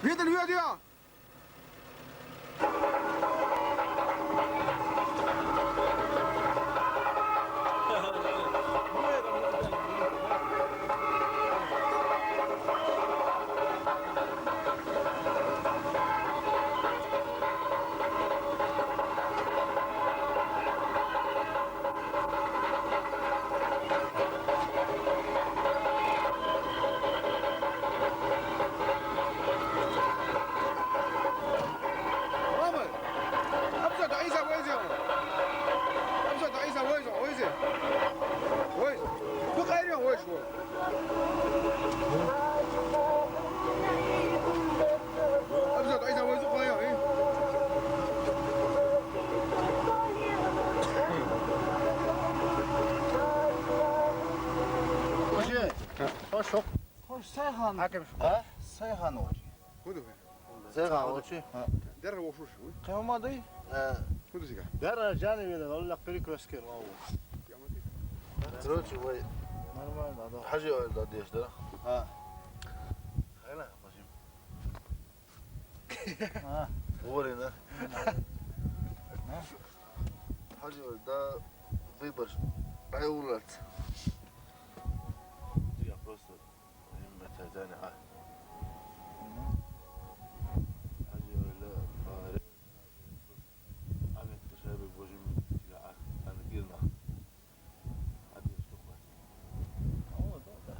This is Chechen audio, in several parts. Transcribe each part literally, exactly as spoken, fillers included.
Видел видео? Абзат, Ӏийса, вайзи. Абзат, Ӏийса, вайзи, вайзи. Вайзи. Ду къайрен вайзи, вай. Абзат, Ӏийса, вайзи, къайрен, э. Вайзи. Хош, хош. Хош, Сайхан. Хьаким. А? Сайхан вайзи. Куда вы? Зега, лучше. Дера вошуш, вы? Кемади? Э, Куда сига? Дера жани вида, валла перекрестке лаву. Короче, вай. Нормально, да. Хажи ойла деш, да? А. Хайла, хажи. А. Говори, да? Хажи ойла, да, выбор. Ай, улац. Я просто Им бетер дани а. Хажи ойла, фаре, амет кашабе божим тига а, ан гирна. Ади штука. О, да, да.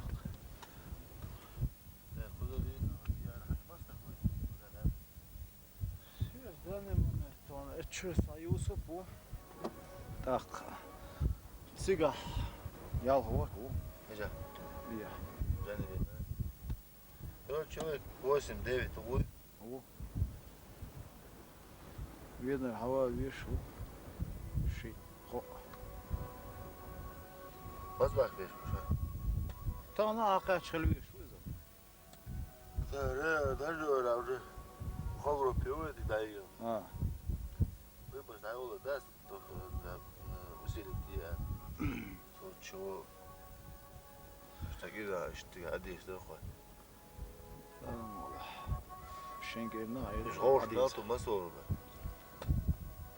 Э, куда ли, я хаш мастер кой. Куда ли? Сиз данный момент он, э, чё, Союзу по. Так. Цига. Ялгъа вар, у. Эжа. Я. Жани бе. Короче, человек восемь, девять, у. У. Видно, хава виш, у. Ши. Хо. Базбах виш, ша. Та на акъа чхил виш, у. Ре, даже ора уже. Хавро пиво это даем. А. Вы бы знали, да, только, да, э, усилить я. Что, чего? Что такие, да, что ты одежда, хуй. Шенгерна, Уж гауш мел ту масор бы.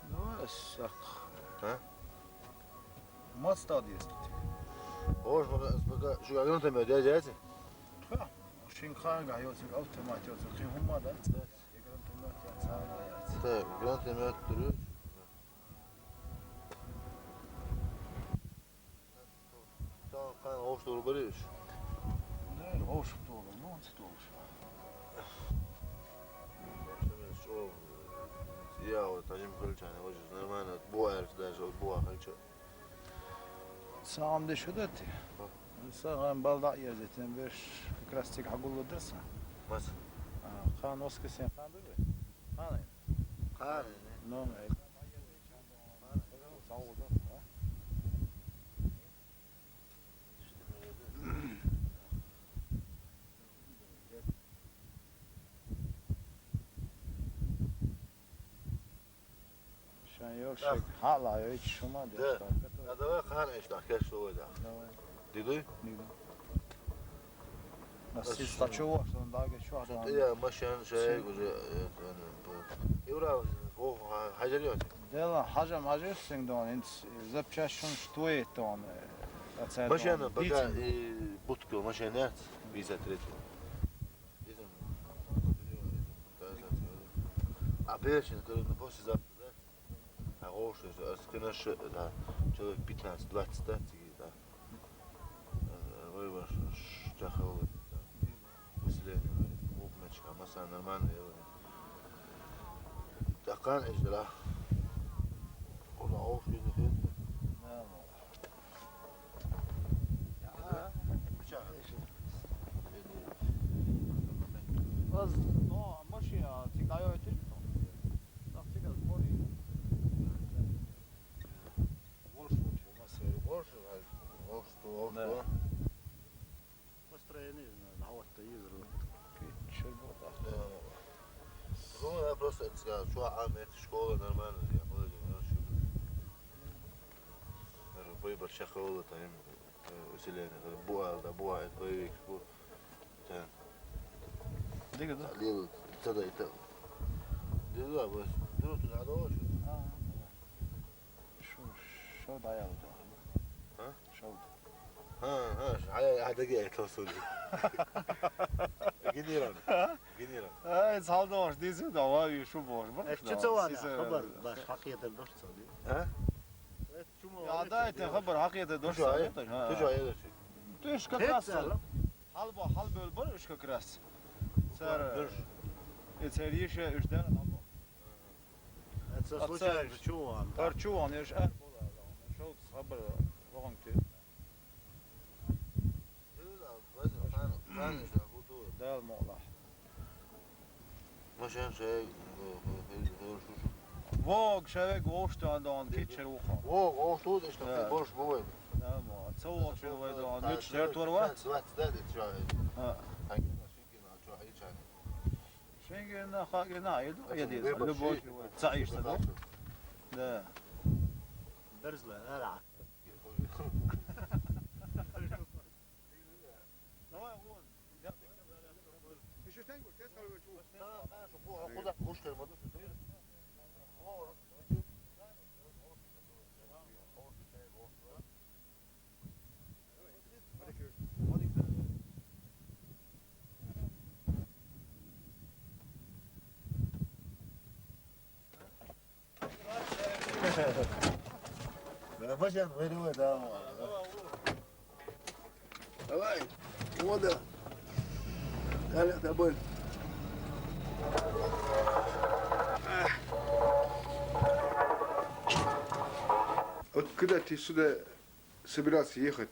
Ну, сак. А? Мат стадист. Гауш мел, пока, что, гранатомет, да, дядя? Ха, шинкан га, йоцик автомат, йоцик хин хумма, да? Да. И гранатомет, я, царна, я. Так, гранатомет, трюк. Там, там, гауш тур бариш. Да, гауш тур, ну, он тур. Я вот один хылчан, вот нормально, вот буэр даже, вот буа хылча. Сам деш удати. Са гъан балда язетен беш как раз тик хагулла дерса. Мас. А, хан воскресен хан дурбе. Хан. Хан. Но, э, сау да, а? Шан ёр Так. Шек. Хала, я ведь шума Да. Да, давай хан эш так, я что вы да. Давай. Дидуй? Дидуй. Нас Ас- из тачего, что он даге чё, Что что ты, он- я машин, шеек уже, э, э, э, Евра, о, ха-, хажар ёт. Дела, хажам, хажар сен дон, инц, запчасть, что это он, э, оценка Машина, он, пока бицин. И будка, машина, пятьдесят третий. Изм. А перечень, который на послезавтра, да? А гоши, а скинаш, да, человек пятнадцать-двадцать, да, тиги, да. Э, выбор, ш-, ш-, тяхал, да. Выселение, говорит, клуб мячка, маса нормально, я говорю. Такан эш, да. Куда гоши, да, хет. Бача. Аз, но, машина, цик даё эти. Так, цик аз бори. Больше, чем массовый. Больше, а, больше, больше. Да. Построение, да, вот-то из рук. Чё было? Да. Ну, я просто сказал, что, а, это школа нормально, я вроде, ну, что. Даже выбор школы, там, э, выселение, это буа, да, буа, это боевик, бу-, это. Дига, да? Лил, Ца дайта. Дила, бас. Дила, ту надо очень. Ага. Шу, шо даял да. А? Шо. Ха, ха, ай, ай, даги, ай, то сули. Генерал. А? Генерал. Ай, салдош, дизи, давай, шу бош, бош. Э, чё цо вана? Хабар, баш, хакиятар дош цали. А? Э, чумо. Я, дай, ты хабар, хакиятар дош цали, ай. Ту жо, ай, дош. Ту ж как раз. Хал ба, хал бёл бар уж как раз. Сар. Дурш. Э, цар ещё уж дар, лам ба. Это случайно чуван. Пар чуван, я ж ар бола. Шо сабр, роган ты. Дал мола. Машин шей, хел, хел, шушу. Вог, шевек, воштан, дан, кичер, уха. Вог, оштуд, ишта, да. Борш бувай. Да, мо, цо вог, шевек, вай, дан, да, мич, да, тер, торва? Двадцать, да, да, чё, ха. Шенгена, шо, ха, ичан. Шенгена, хагена, еду, еду, любой, цаишта, да? Да. Берзла, ара. Бажан, вери, вери, да. Давай, вода. Далее тобой. Вот когда ты сюда собирался ехать,